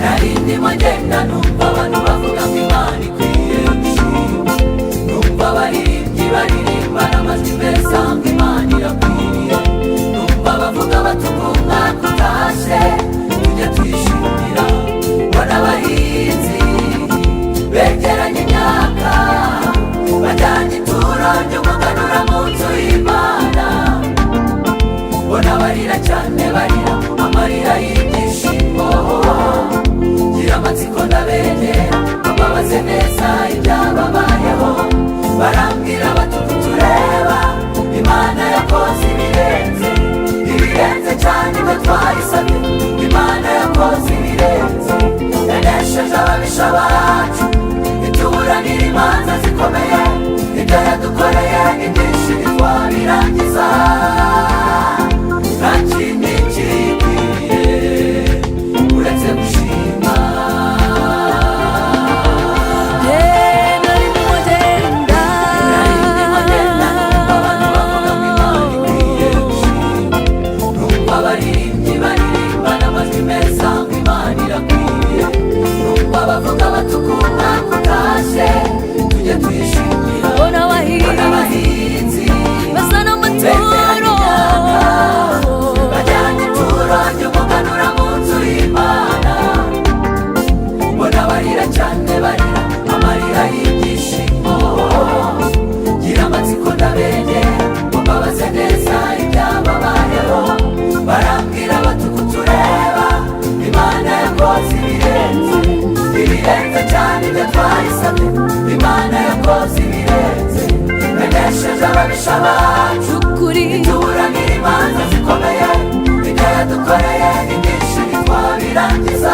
Nari ndimo ngenda numva abantu bavuga ngo Imana ikwiye gushimwa. Numva abaririmbyi baririmba n'amajwi meza ngo Imana irakwiriye. Numva bavuga bati uko umwaka utashye tujye tuyishimira. Mbona abahinzi begeranya imyaka, bajyanye ituro ry'umuganura mu nzu y'Imana. Mbona barira cyane, barira amarira y'ibyishimo. Gira amatsiko ndabegera, bababaze neza ibyababayeho. Barambwira bati uku tureba Imana yakoze ibirenze, ibirenze cyane ibyo twayisabye. Imana yakoze ibirenze, yanesheje ababisha bacu, ituburanira imanza zikomeye. Ibyo yadukoreye ni byinshi, ntitwabirangiza. Nta kindi kikwiriye uretse gushima. Nari ndimo ngenda. Nari ndimo ngenda numva abantu bavuga ngo Imana ikwiye gushima. Numva abaririmbyi baririmba n'amajwi meza ngo Imana irakwiriye. Numva bavuga bati uko umwaka utashye tujye tuyishimira. Mbona Mbona abahinzi abahinzi basa n'amaturo, bajyanye ituro ry'umuganura mu nzu y'Imana. Mbona barira cyane, barira amarira y'ibyishimo. Gira amatsiko ndabegera ngo mbabaze neza ibyababayeho. Barambwira bati uku tureba Imana yakoze ibirenze, ibirenze cyane ibyo twayisabye. Imana yakoze ibirenze, yanesheje ababisha bacu, ukuri ituburanira imanza zikomeye. Ibyo yadukoreye ni byinshi, ntitwabirangiza.